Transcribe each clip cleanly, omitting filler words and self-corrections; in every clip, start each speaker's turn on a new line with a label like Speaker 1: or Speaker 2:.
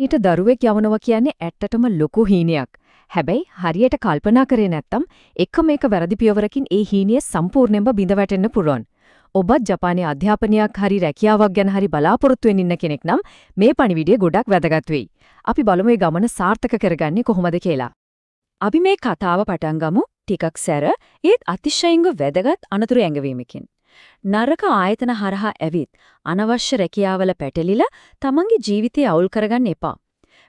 Speaker 1: ඊට දරුවෙක් යවනවා කියන්නේ ඇත්තටම ලොකු හීනයක්. හැබැයි හරියට කල්පනා කරේ නැත්තම් එකම එක වැරදි පියවරකින් ඒ හීනිය සම්පූර්ණයෙන්ම බිඳ වැටෙන්න පුළුවන්. ඔබත් ජපානයේ අධ්‍යාපනයක් හරි රැකියාවක් ගැන හරි බලාපොරොත්තු වෙන්න ඉන්න කෙනෙක් නම් මේ පණිවිඩය ගොඩක් වැදගත් වෙයි. අපි බලමු මේ ගමන සාර්ථක කරගන්නේ කොහොමද කියලා. අපි මේ කතාව පටන් ගමු ටිකක් සැර ඒත් අතිශයින්ම වැදගත් අනතුරු ඇඟවීමකින්. නරක ආයතන හරහා ඇවිත් අනවශ්‍ය රැකියාවල පැටලිලා තමන්ගේ ජීවිතය අවුල් කරගන්න එපා.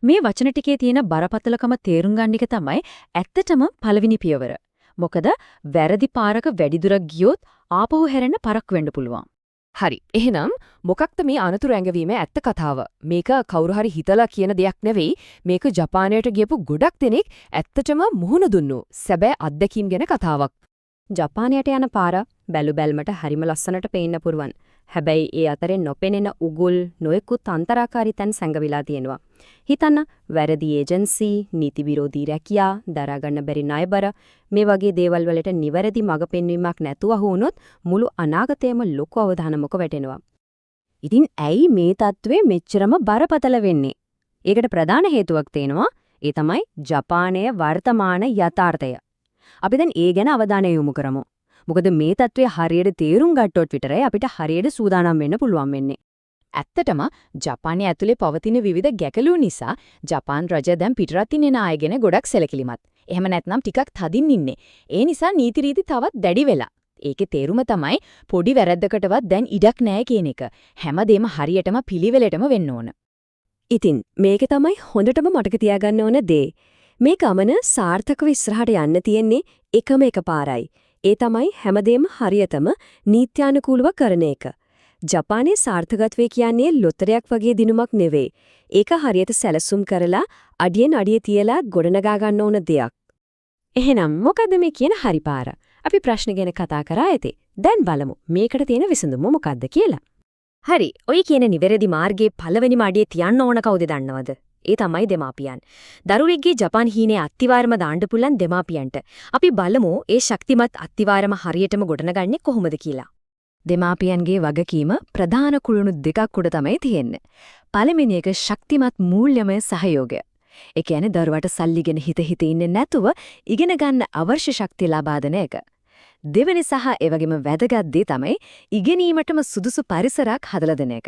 Speaker 1: මේ වචන ටිකේ තියෙන බරපතලකම තේරුම් ගන්න එක තමයි ඇත්තටම පළවෙනි පියවර. මොකද වැරදි පාරක වැඩි දුරක් ගියොත් ආපහු හැරෙන්න පරක් වෙන්න පුළුවන්. හරි. එහෙනම් මොකක්ද මේ අනතුරු ඇඟවීමේ ඇත්ත කතාව? මේක කවුරු හරි හිතලා කියන දෙයක් නෙවෙයි. මේක ජපානයට ගියපු ගොඩක් දෙනෙක් ඇත්තටම මුහුණ දුන්නු සැබෑ අත්දැකීම් ගැන කතාවක්.
Speaker 2: ජපානයට යන පාර බැලු බැල්මට හරිම ලස්සනට පේන්න පුරුවන්. හැබැයි ඒ අතරේ නොපෙනෙන උගුල් නොයෙකුත් අන්තරාකාරී තැන් සැඟවිලා තියෙනවා. හිතන්න වැරදි ඒජන්සි, නීති විරෝධී රැකියා, දරා ගන්න බැරි ණයබර මේ වගේ දේවල් වලට නිවැරදි මඟ පෙන්වීමක් නැතුව අහු වුණොත් මුළු අනාගතයම ලොකු අවධානමක වැටෙනවා. ඉතින් ඇයි මේ තත්ත්වය මෙච්චරම බරපතල වෙන්නේ? ඒකට ප්‍රධාන හේතුවක් තියෙනවා. ඒ තමයි ජපානයේ වර්තමාන යථාර්ථය. අපි දැන් ඒ ගැන අවධානය යොමු කරමු. මොකද මේ තත්ත්වය හරියට තේරුම් ගත්තොත් විතරයි අපිට හරියට සූදානම් වෙන්න පුළුවන් වෙන්නේ.
Speaker 1: ඇත්තටම ජපානයේ ඇතුලේ පවතින විවිධ ගැටලු නිසා ජපාන් රජය දැන් පිටරටින් එන අය ගැන ගොඩක් සැලකිලිමත්. එහෙම නැත්නම් ටිකක් තදින් ඉන්නේ. ඒ නිසා නීති රීති තවත් දැඩි වෙලා. ඒකේ තේරුම තමයි පොඩි වැරැද්දකටවත් දැන් ඉඩක් නෑ කියන එක. හැමදේම හරියටම පිළිවෙලටම වෙන්න ඕන.
Speaker 2: ඉතින් මේක තමයි හොඳටම මතක තියාගන්න ඕන දේ. මේ ගමන සාර්ථකව ඉස්සරහට යන්න තියෙන්නේ එකම එක පාරයි. ඒ තමයි හැමදේම හරියටම නීත්‍යානුකූලව කරන එක. ජපානයේ සාර්ථකත්වය කියන්නේ ලොතරයක් වගේ දිනුමක් නෙවෙයි. ඒක හරියට සැලසුම් කරලා අඩියෙන් අඩිය තියලා ගොඩනගා ගන්න ඕන දෙයක්. එහෙනම් මොකද මේ කියන හරි පාර? අපි ප්‍රශ්න ගැන කතා කරා ඇති. දැන් බලමු මේකට තියෙන විසඳුම මොකද්ද කියලා. හරි. ඔය කියන නිවැරදි මාර්ගයේ පළවෙනිම අඩිය තියන්න ඕන කවුද දන්නවද? ඒ තමයි දෙමාපියන්. දරුවෙක්ගේ ජපාන් හීනේ අත්තිවාරම දාන්න පුළුවන් දෙමාපියන්ට. අපි බලමු ඒ ශක්තිමත් අත්තිවාරම හරියටම ගොඩනගන්නේ කොහොමද කියලා.
Speaker 1: දෙමාපියන්ගේ වගකීම ප්‍රධාන කුළුණු දෙකක් උඩ තමයි තියෙන්නේ. පළවෙනි එක ශක්තිමත් මූල්‍යමය සහයෝගය. ඒ කියන්නේ දරුවාට සල්ලි ගැන හිත හිත ඉන්නේ නැතුව ඉගෙන ගන්න අවශ්‍ය ශක්තිය ලබා දෙන එක. දෙවෙනි සහ ඒ වගේම වැදගත් දේ තමයි ඉගෙනීමටම සුදුසු පරිසරයක් හදලා දෙන එක.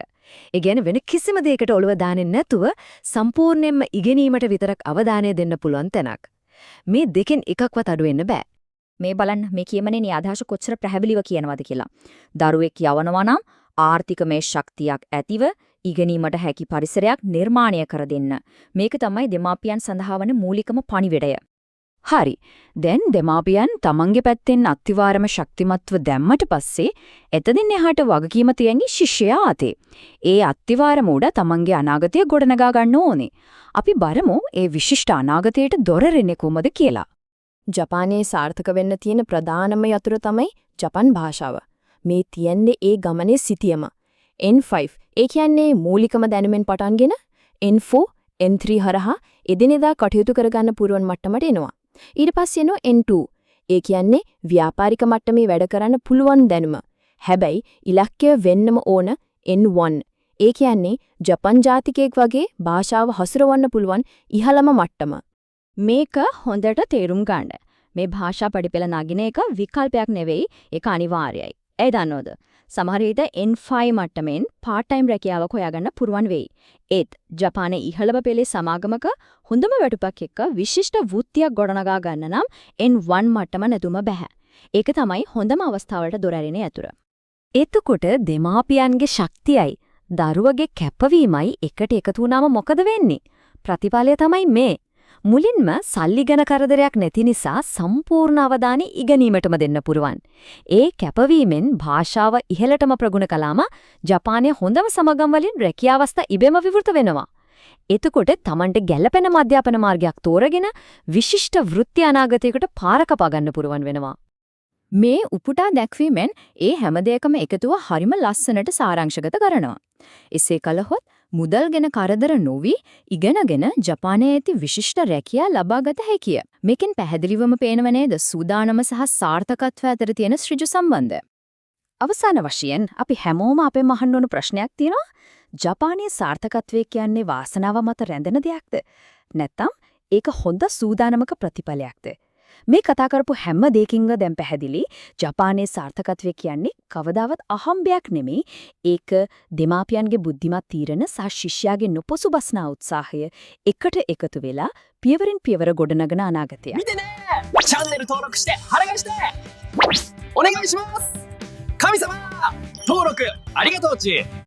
Speaker 1: ඒ කියන්නේ වෙන කිසිම දෙයකට ඔළුව දාන්නේ නැතුව සම්පූර්ණයෙන්ම ඉගෙනීමට විතරක් අවධානය දෙන්න පුළුවන් තැනක්. මේ දෙකෙන් එකක්වත් අඩු වෙන්න බෑ.
Speaker 3: මේ බලන්න මේ කියමනේ අදහස කොච්චර පැහැදිලිව කියනවද කියලා. දරුවෙක් යවනවා නම් ආර්ථිකමය ශක්තියක් ඇතිව ඉගෙනීමට හැකි පරිසරයක් නිර්මාණය කර දෙන්න. මේක තමයි දෙමාපියන් සඳහා වන මූලිකම පණිවිඩය.
Speaker 1: හරි. දැන් දෙමාපියන් තමන්ගේ පැත්තෙන් අත්තිවාරම ශක්තිමත්ව දැම්මට පස්සේ එතනින් එහාට වගකීම තියෙන්නේ ශිෂ්‍යයා අතේ. ඒ අත්තිවාරම උඩ තමන්ගේ අනාගතය ගොඩනගා ගන්න ඕනේ. අපි බලමු ඒ විශිෂ්ට අනාගතයට දොර රෙන්නේ කොහොමද කියලා.
Speaker 2: ජපානයේ සාර්ථක වෙන්න තියෙන ප්‍රධානම යතුර තමයි ජපන් භාෂාව. මේ තියෙන්නේ ඒ ගමනේ සිටියම. N5 ඒ කියන්නේ මූලිකම දැනුමෙන් පටන්ගෙන N4 N3 හරහා එදිනෙදා කටයුතු කරගන්න පුළුවන් මට්ටමට එනවා. ඊට පස්සේ එනවා N2. ඒ කියන්නේ ව්‍යාපාරික මට්ටමේ වැඩ කරන්න පුළුවන් දැනුම. හැබැයි ඉලක්කය වෙන්නම ඕන N1. ඒ කියන්නේ ජපන් ජාතිකයෙක් වගේ භාෂාව හසුරවන්න පුළුවන් ඉහළම මට්ටම.
Speaker 3: මේක හොඳට තේරුම් ගන්න. මේ භාෂා පඩිපෙළ නගින එක විකල්පයක් නෙවෙයි, ඒක අනිවාර්යයි. ඇයි දන්නවද? සමහර විට N5 මට්ටමින් පාර්ට් ටයිම් රැකියාවක් හොයාගන්න පුරුවන් වෙයි. ඒත් ජපානයේ ඉහළම පෙළේ සමාගමක හොඳම වැටුපක් එක්ක විශිෂ්ට වෘත්තියක් ගොඩනගා ගන්න නම් N1 මට්ටම නැතුම බැහැ. ඒක තමයි හොඳම අවස්ථාවලට දොර ඇරෙන යතුර.
Speaker 1: එතකොට දෙමාපියන්ගේ ශක්තියයි දරුවගේ කැපවීමයි එකට එකතු වුණාම මොකද වෙන්නේ? ප්‍රතිඵලය තමයි මේ. මුලින්ම සල්ලි ගැන කරදරයක් නැති නිසා සම්පූර්ණ අවධානය ඉගෙනීමටම දෙන්න පුරුවන්. ඒ කැපවීමෙන් භාෂාව ඉහළටම ප්‍රගුණ කළාම ජපානයේ හොඳම සමගම් වලින් රැකියා අවස්ථා ඉබේම විවෘත වෙනවා. එතකොට Tamanට ගැළපෙන අධ්‍යාපන මාර්ගයක් තෝරගෙන විශිෂ්ට වෘත්ති අනාගතයකට පාර කපා ගන්න පුරුවන් වෙනවා.
Speaker 3: මේ උපුටා දැක්වීමෙන් ඒ හැම දෙයකම එකතුව හරිම ලස්සනට සාරාංශගත කරනවා. එසේ කළහොත් මුදල් ගැන කරදර නොවි ඉගෙනගෙන ජපානයේ ඇති විශිෂ්ට රැකියා ලබාගත හැකිය. මේකෙන් පැහැදිලිවම පේනව නේද සූදානම සහ සාර්ථකත්වය අතර තියෙන ඍජු සම්බන්ධය.
Speaker 1: අවසාන වශයෙන් අපි හැමෝම අපෙන් අහන්න ඕන ප්‍රශ්නයක් තියෙනවා. ජපානයේ සාර්ථකත්වය කියන්නේ වාසනාව මත රැඳෙන දෙයක්ද? නැත්නම් ඒක හොඳ සූදානමක ප්‍රතිඵලයක්ද? මේ කතා කරපු හැම දෙයකින්ම දැන් පැහැදිලි ජපානයේ සාර්ථකත්වය කියන්නේ කවදාවත් අහම්බයක් නෙමෙයි. ඒක දෙමාපියන්ගේ බුද්ධිමත් තීරණ සහ ශිෂ්‍යයාගේ නොපසුබස්නා උත්සාහය එකට එකතු වෙලා පියවරෙන් පියවර ගොඩනගන අනාගතයක්.
Speaker 4: 見てね。チャンネル登録して腹がしてお願いします。神様、登録ありがとうち。